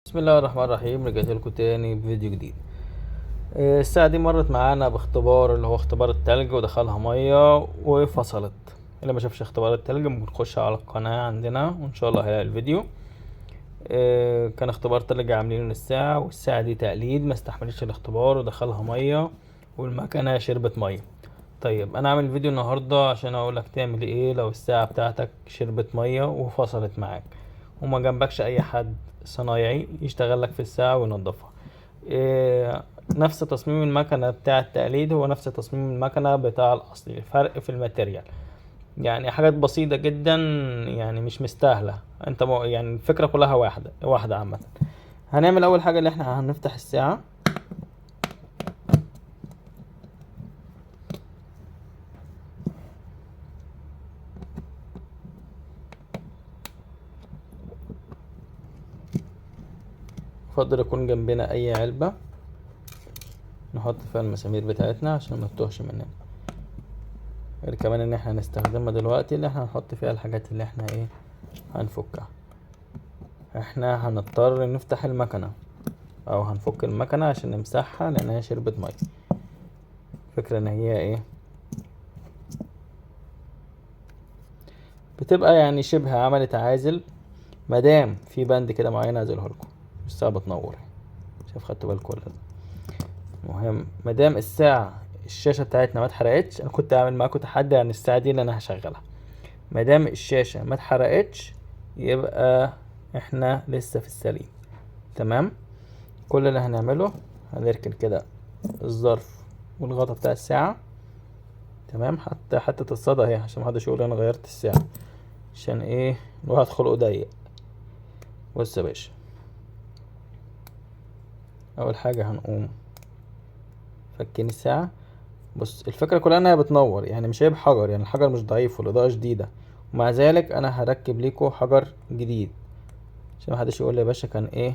بسم الله الرحمن الرحيم. رجعت لكم تاني بفيديو جديد. الساعة دي مرت معانا باختبار اللي هو اختبار التلج، ودخلها مية وفصلت. اللي ما شافش اختبار التلج ممكن يخش على القناة عندنا وان شاء الله هيلاقي الفيديو. كان اختبار تلج عاملينه للساعة، والساعة دي تقليد ما استحملتش الاختبار ودخلها مية والمكنة شربت مية. انا عامل فيديو النهاردة عشان اقولك تعمل ايه لو الساعة بتاعتك شربت مية وفصلت معاك وما جنبكش اي حد صنايعي يشتغل لك في الساعة وينظفها. نفس تصميم المكنة بتاع التقليد هو نفس تصميم المكنة بتاع الاصلي، الفرق في الماتيريال، حاجات بسيطة جدا، مش مستاهلة. الفكرة كلها واحدة عامة. هنعمل اول حاجة اللي احنا هنفتح الساعة. يفضل يكون جنبنا اي علبة نحط فيها المسامير بتاعتنا عشان ما تتوهش مننا، غير كمان ان احنا هنستخدمها دلوقتي اللي احنا هنحط فيها الحاجات اللي احنا هنفكها. احنا هنضطر نفتح المكنة او هنفك المكنة عشان نمسحها لان هي شربت مية. فكرة ان هي بتبقى شبه عملت عازل، مادام في بند كده معين هعزله لكم. الساعة بتنور، مش عارف خدتوا بالكم ولا لا. المهم مادام الساعة الشاشة بتاعتنا ما اتحرقتش، انا كنت عامل معاكم تحدي عن الساعة دي اللي انا هشغلها. مادام الشاشة ما اتحرقتش يبقى احنا لسه في السليم. تمام. كل اللي هنعمله هنركن كده الظرف والغطا بتاع الساعة. تمام. حتى الصدى اهي عشان محدش يقول انا غيرت الساعة، عشان الواحد خلقه ضيق. بص يا باشا، اول حاجة هنقوم فكين الساعة. بص الفكرة كلها انها بتنور، مش عيب حجر، الحجر مش ضعيف والاضاءة شديدة، ومع ذلك انا هركب ليكو حجر جديد عشان محدش يقول لي يا باشا كان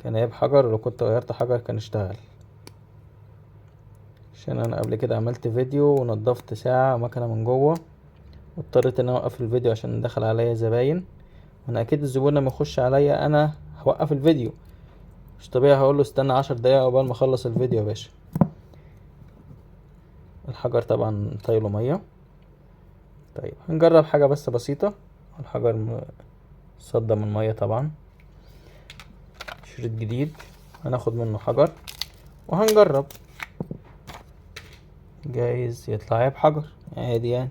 عيب حجر، ولو كنت غيرت حجر كان اشتغل. عشان انا قبل كده عملت فيديو ونضفت ساعة مكنة من جوه، واضطريت ان انا اوقف الفيديو عشان دخل عليا زباين، وانا اكيد الزبون لما يخش عليا انا هوقف الفيديو، مش طبيعي هقول له استنى 10 دقايق عقبال ما اخلص الفيديو يا باشا. الحجر طبعا طايله ميه. هنجرب حاجة بس بسيطة. الحجر صدى من المية طبعا. شريط جديد هناخد منه حجر وهنجرب، جايز يطلع عيب حجر عادي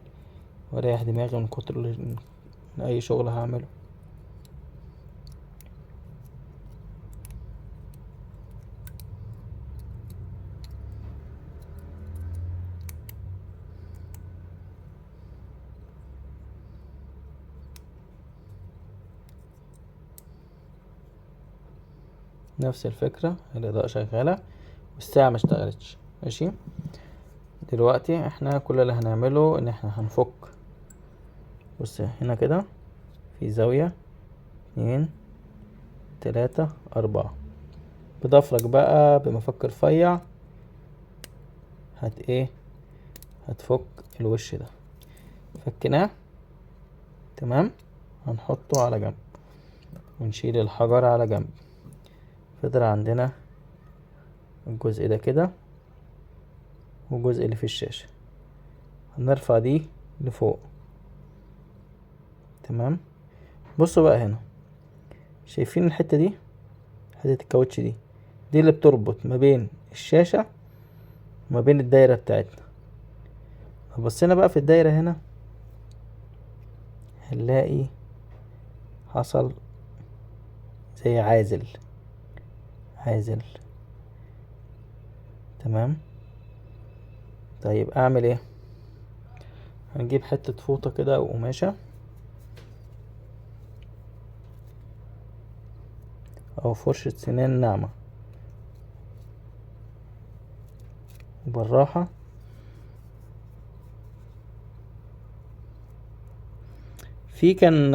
واريح دماغي من كتر من اي شغل هعمله. نفس الفكرة، الإضاءة شغالة والساعة ما اشتغلتش. ماشي، دلوقتي احنا كل اللي هنعمله ان احنا هنفك. بص هنا كده في زاوية 2 3 4، بضفرك بقى بمفك رفيع هتفك الوش ده. فكناه تمام، هنحطه على جنب ونشيل الحجر على جنب. فضل عندنا الجزء ده كده والجزء اللي في الشاشة، هنرفع دي لفوق. تمام. بصوا بقى هنا، شايفين الحتة دي، حتة الكاوتش دي، دي اللي بتربط ما بين الشاشة وما بين الدايرة بتاعتنا. لو بصينا بقى في الدايرة هنا هنلاقي حصل زي عازل، عازل. تمام. اعمل ايه؟ هنجيب حتة فوطة كده وقماشة او فرشة سنان ناعمة، وبالراحة في كان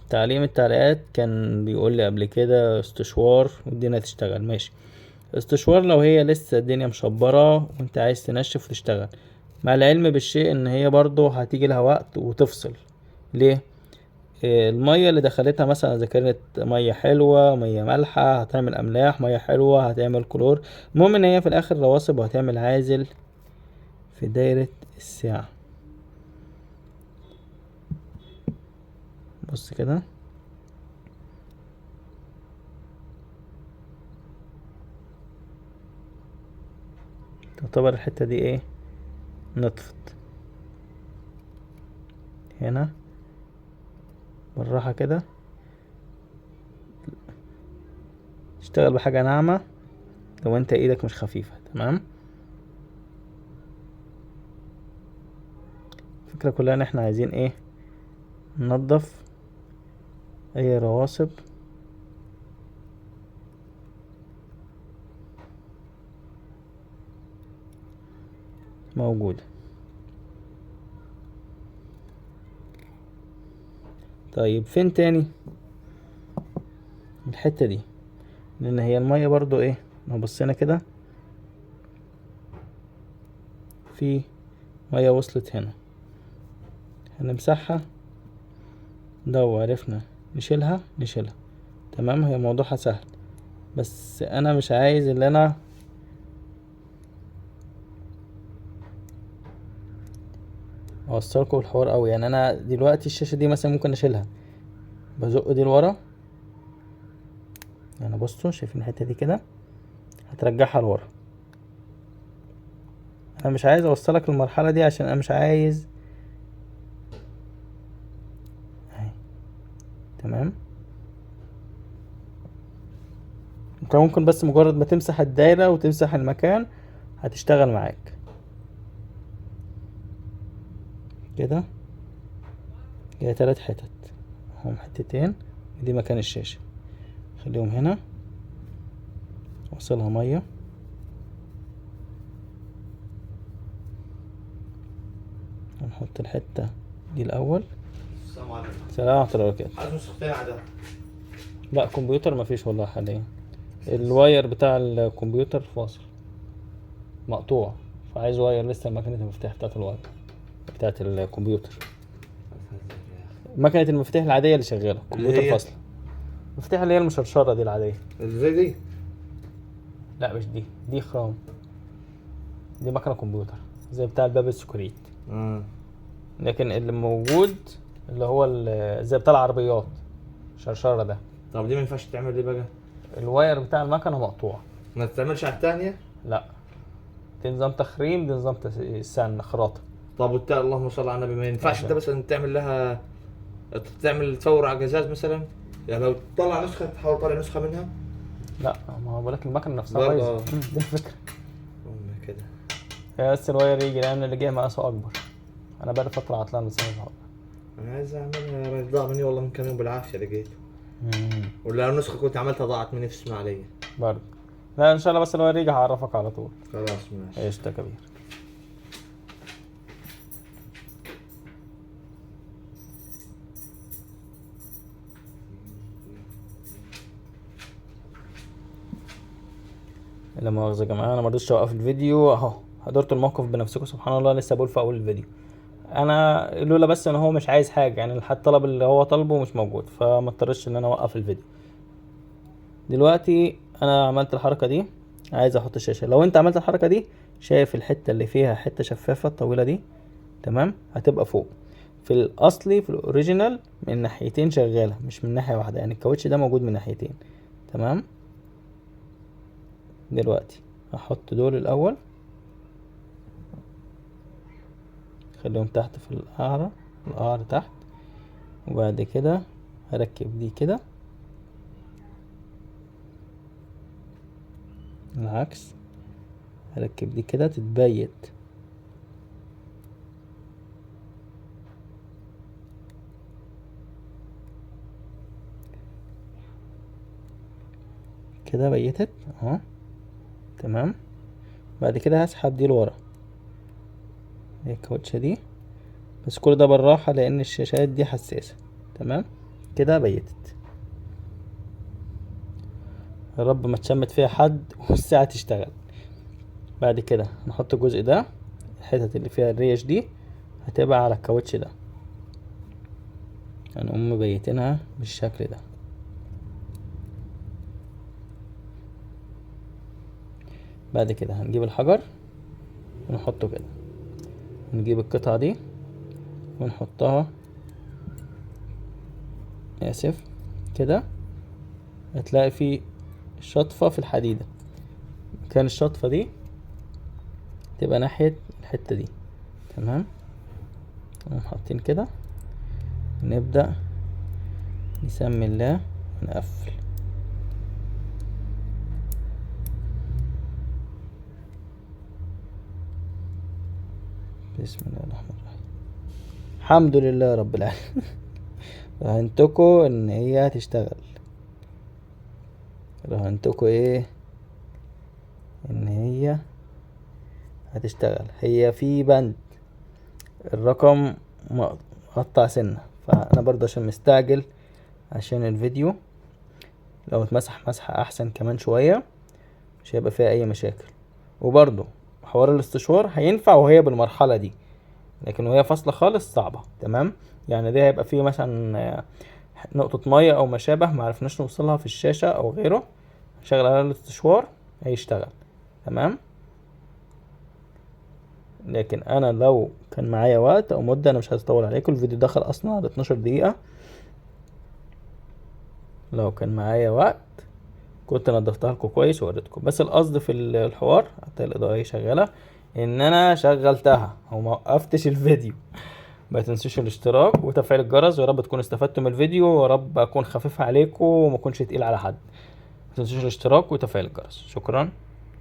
تعليم التعليقات كان بيقول لي قبل كده استشوار والدنيا تشتغل. ماشي، استشوار لو هي لسه الدنيا مشبرة وانت عايز تنشف وتشتغل، مع العلم بالشيء ان هي برضو هتيجي لها وقت وتفصل. ليه؟ المية اللي دخلتها مثلا اذا كانت مية حلوة مية مالحة هتعمل املاح، مية حلوة هتعمل كلور. المهم ان هي في الاخر رواسب وهتعمل عازل في دايرة الساعة. بص كده، تعتبر الحتة دي ايه؟ نطفت هنا بالراحة كده. اشتغل بحاجة ناعمة لو انت ايدك مش خفيفة، تمام؟ الفكرة كلها ان احنا عايزين ايه؟ ننظف اي رواسب موجودة. طيب فين تاني؟ الحتة دي، لان هي المية برضو ايه، لو بصينا كده في مية وصلت هنا، هنمسحها لو عرفنا نشيلها نشيلها، تمام؟ هي موضوعها سهل، بس انا مش عايز اللي انا اوصلكم الحوار قوي. انا دلوقتي الشاشة دي مثلا ممكن اشيلها، بزق دي لورا، بصوا شايفين الحتة دي كده، هترجعها لورا. انا مش عايز اوصلك للمرحلة دي عشان انا مش عايز اهي، تمام؟ انت ممكن بس مجرد ما تمسح الدايرة وتمسح المكان هتشتغل معاك كده. هي 3 حتت هم، حتتين دي مكان الشاشة، خليهم هنا، وصلها مية. هنحط الحتة دي الأول. السلام عليكم. السلام ورحمة الله وبركاته. عايز نسختين عدد. لا كمبيوتر مفيش والله حاليا، ال wire بتاع الكمبيوتر فاصل مقطوع، فعايز wire لسه. مكنة المفتاح بتاعت ال wire بتاعت الكمبيوتر، مكنة المفتاح العادية اللي شغالة، كمبيوتر فاصلة. المفتاح اللي هي المشرشرة دي العادية. ازاي دي؟ لا مش دي، دي خرام، دي مكنة كمبيوتر زي بتاع الباب السكريت. لكن اللي موجود اللي هو زي بتاع العربيات شرشرة ده. طب دي ما ينفعش تعمل ليه بقى؟ ال wire بتاع المكنة مقطوع. ما تتعملش على الثانية؟ لا، دي نظام تخريم، دي نظام سن خراطة. طب والتانية اللهم صل على النبي ما ينفعش انت مثلا تعمل لها، تعمل تصور على قزاز مثلا؟ يعني لو تطلع نسخة، تحاول تطلع نسخة منها؟ لا ما هو بقولك المكنة نفسها بايظة. دي الفكرة. أمي كده. يا بس ال wire يجي، لأن اللي جاي مقاسه أكبر. أنا بقالي فترة عطلان بسبب الحوار. أنا عايز أعملها، راح ضاع مني والله من كام يوم بالعافية لقيته. ولا النسخة كنت عملتها ضاعت مني في إسماعيلية. برضه. لا إن شاء الله بس ال wire يجي هعرفك على طول. خلاص ماشي. قشطة يا كبير. لا مؤاخذة يا جماعة، أنا ما رضيتش أوقف الفيديو أهو، حضرتوا الموقف بنفسكم سبحان الله. لسه بقول في أول الفيديو أنا لولا بس إن هو مش عايز حاجة، حتى الطلب اللي هو طلبه مش موجود، فما اضطرتش إن أنا أوقف الفيديو. دلوقتي أنا عملت الحركة دي، عايز أحط الشاشة. لو أنت عملت الحركة دي، شايف الحتة اللي فيها حتة شفافة الطويلة دي، تمام، هتبقى فوق في الأصلي في ال original من ناحيتين شغالة، مش من ناحية واحدة، الكاوتش ده موجود من ناحيتين، تمام. دلوقتي هحط دول الأول، خليهم تحت في القعر، القعر تحت، وبعد كده هركب دي كده العكس، هركب دي كده تتبيت. كده بيتت اهو، تمام. بعد كده هسحب دي لورا، هي الكاوتشة دي، بس كل ده بالراحة لأن الشاشات دي حساسة، تمام. كده بيتت، يا رب ما تشمت فيها حد والساعة تشتغل. بعد كده نحط الجزء ده، الحتت اللي فيها الريش دي هتبقى على الكاوتش ده، هنقوم مبيتينها بالشكل ده. بعد كده هنجيب الحجر ونحطه كده، ونجيب القطعة دي ونحطها، آسف، كده. هتلاقي في شطفة في الحديدة، كان الشطفة دي تبقى ناحية الحتة دي، تمام. نقوم حاطين كده، نبدأ نسمي الله ونقفل. بسم الله الرحمن الرحيم. الحمد لله رب العالمين. راهنتكو ان هي هتشتغل، راهنتكو ايه ان هي هتشتغل. هي في بند الرقم مقطع سنة، فانا برضه عشان مستعجل عشان الفيديو لو اتمسح مسحة احسن كمان شوية مش هيبقى فيها اي مشاكل. وبرضه حوار الاستشوار هينفع وهي بالمرحلة دي، لكن وهي فاصلة خالص صعبة، تمام. دي هيبقى فيه مثلا نقطة مية او ما شابه ما عرفناش نوصلها في الشاشة او غيره، شغل على الاستشوار هيشتغل، تمام. لكن انا لو كان معايا وقت او مدة، انا مش عايز اطول عليكم، الفيديو دخل اصلا على 12 دقيقة. لو كان معايا وقت كنت نضفتها لكم كويس ووريتكم، بس القصد في الحوار حتى الاضاءة اهي شغالة ان انا شغلتها وما وقفتش الفيديو. ما تنسوش الاشتراك وتفعيل الجرس، ويا رب تكونوا استفدتم من الفيديو، ويا رب اكون خفيف عليكم وما اكونش تقيل على حد. ما تنسوش الاشتراك وتفعيل الجرس. شكرا.